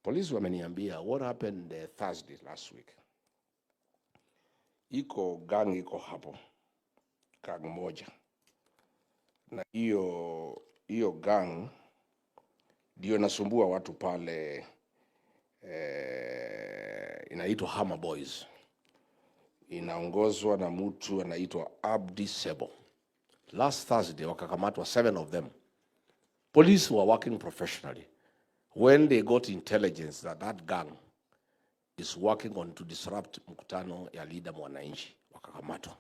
Polisi wameniambia what happened Thursday last week. Iko gang iko hapo, gang moja, na hiyo hiyo gang ndio inasumbua watu pale, inaitwa Hammer Boys, inaongozwa na mtu anaitwa Abdi Sebo. Last Thursday wakakamatwa, seven of them. Police were working professionally when they got intelligence that that gang is working on to disrupt mkutano ya Linda Mwananchi, wakakamatwa.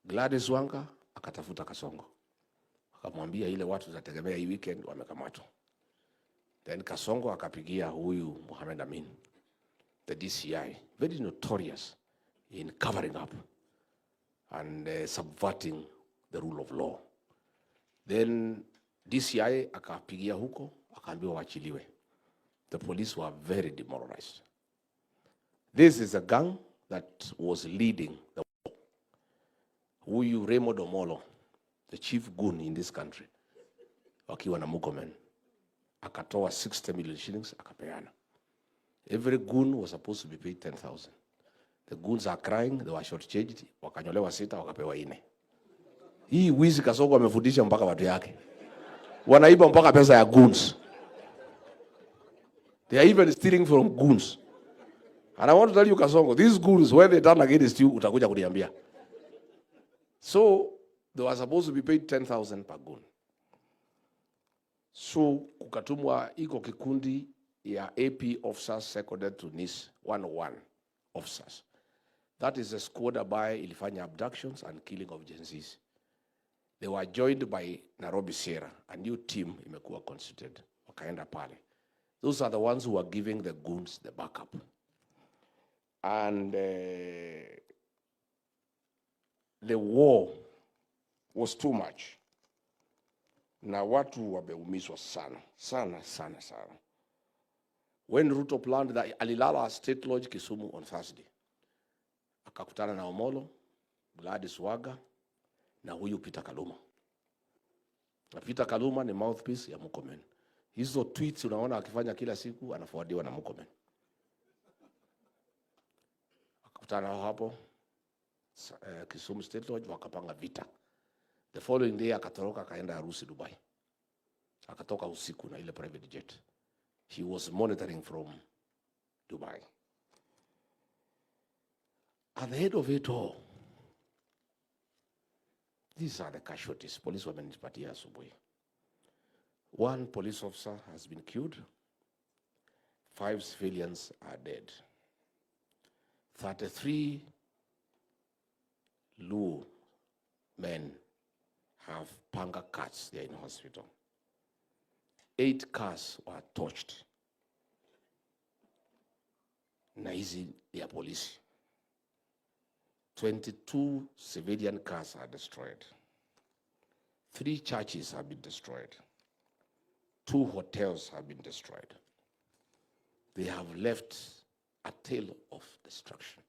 Gladys Wanga akatafuta Kasongo, akamwambia ile watu tunategemea hii weekend wamekamatwa. Then Kasongo akapigia huyu Mohamed Amin, the DCI, very notorious in covering up and subverting the rule of law. Then DCI akapigia huko, akaambiwa waachiliwe. The police were very demoralized. This is a gang that was leading the war. Huyu Raymond Omolo, the chief goon in this country, wakiwa na Murkomen, akatoa 60 million shillings akapeana. Every goon was supposed to be paid 10,000. The goons are crying, they were shortchanged, wakanyolewa sita, wakapewa ine. Hii wizi Kasongo amefundisha mpaka watu yake. Wanaiba mpaka pesa ya goons. They are even stealing from goons. And I want to tell you, Kasongo, these goons, when they turn against you, utakuja kuniambia. So they were supposed to be paid 10,000 per goon. So kukatumwa iko kikundi ya AP officers seconded to NIS 101 officers. That is a squad ambaye ilifanya abductions and killing of Gen Zs. They were joined by Nairobi Sierra, a new team imekuwa constituted. Wakaenda pale. Those are the ones who are giving the goons the backup. And the war was too much. Na watu wameumizwa sana sana sana sana. When Ruto planned that, alilala State Lodge Kisumu on Thursday, akakutana na Omolo, Gladys Wanga na huyu Peter Kaluma. Na Peter Kaluma ni mouthpiece ya Murkomen. Hizo tweets unaona akifanya kila siku anaforwardiwa na Murkomen. Akakutana nao hapo Kisumu State Lodge, wakapanga vita. The following day akatoroka akaenda harusi Dubai. Akatoka usiku na ile private jet. He was monitoring from Dubai. At the head of it all, these are the casualties. Police wamenipatia asubuhi. One police officer has been killed. Five civilians are dead. 33 Luo men have panga cuts. They are in hospital. Eight cars were torched. Na hizi ya polisi. 22 civilian cars are destroyed. Three churches have been destroyed. Two hotels have been destroyed. They have left a tail of destruction.